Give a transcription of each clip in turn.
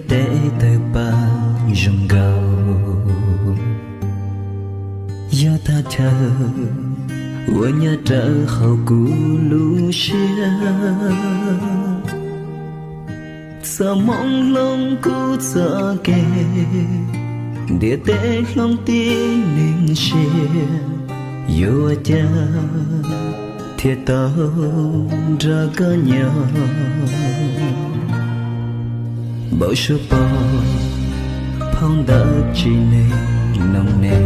Tej tawg paj zoo nkaus, yog thaj chaw uas nyob rawv hauv kuv lub siab. Txoj hmoov hloov kuv txoj kev, ntiaj teb hloov tib neeg siab, yuav ua cas thiaj tau nrog koj nyob. Npau suav pom phau ntawv tsis neeg noog ne,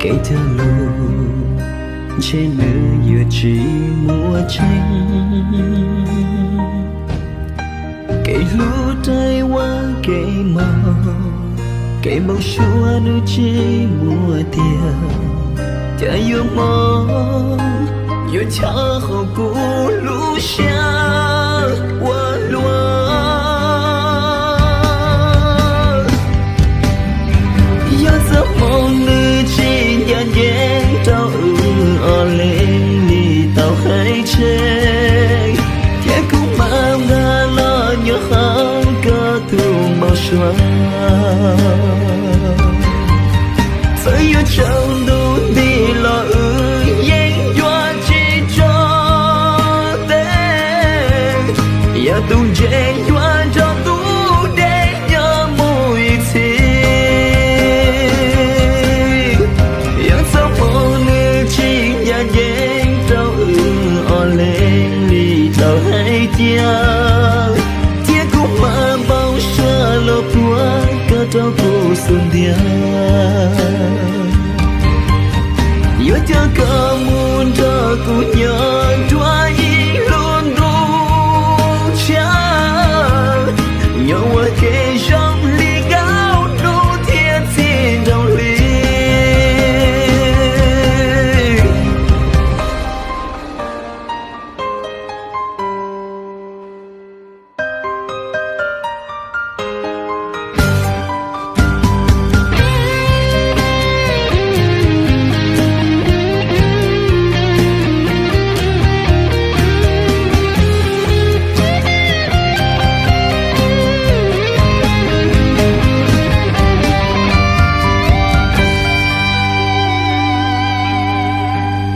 kev cog lus ntshe nws yuav tsis muaj tseeb. Kev hlub raug ua kev mob, kev npau suav nws tsis muaj tiag. Cas yuav mob yuav tshaj hauv kuv lub siab ua luaj. Yog txoj hmoov nws tsis ncaj ncees rau wb ob leeg li tau hais tseg, thiab kuv mam nkag los nyob hauv koj tus npau suav. Txawm yuav tsaus ntuj nti los wb yeej yuav tsis tso tes, yog tus ntse yuav nrog tus deb nyob mus ib txhis. Yog txoj hmoov nws tsis ncaj ncees rau wb ob leeg li tau hais tiag, thiab kuv mam npau suav los puag koj rau kuv xub ntiag. Yuav coj koj mus nrog kuv nyob dua ib lub ntuj tshiab, nyob ua ke zoo li nkauj hnub thiab txiv nraug hli.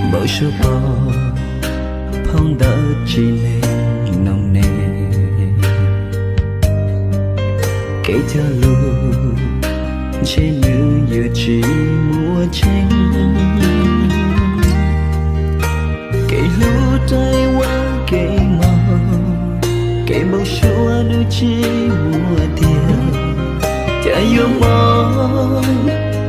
Npau suav pom phau ntawv tsis neeg noog ne, kev cog lus ntshe nws yuav tsis muaj tseeb. Kev hlub raug ua kev mob, kev npau suav nws tsis muaj tiag. Cas yuav mob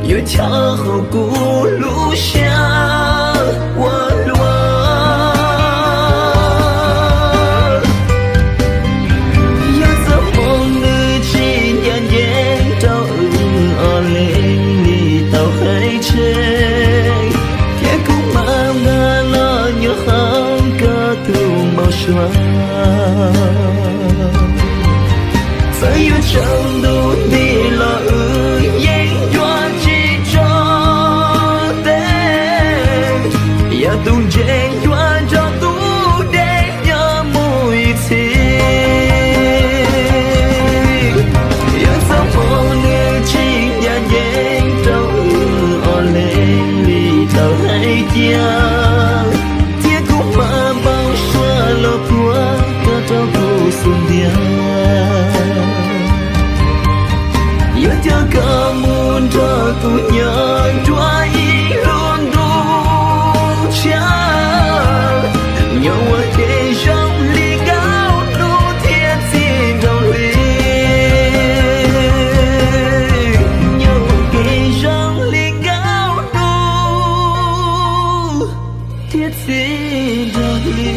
yuav tshaj hauv kuv lub siab ua luaj. Yog txoj hmoov nws tsis ncaj ncees rau wb ob leeg li tau hais tseg, thiab kuv mam nkag los nyob hauv koj tus npau suav. Txawm yuav tsaus ntuj nti los wb yeej yuav tsis tso tes, yog tus ntse yuav nrog tus deb nyob mus ib txhis. Yog txoj hmoov nws tsis ncaj ncees rau wb ob leeg li tau hais tiag, thiab kuv mam npau suav los puag koj rau kuv xub ntiag. Yuav coj koj mus nrog kuv nyob dua ib lub ntuj tshiab, nyob ua ke zoo li nkauj hnub thiab txiv nraug hli. Nyob ua ke zoo li nkauj hnub thiab txiv nraug hli.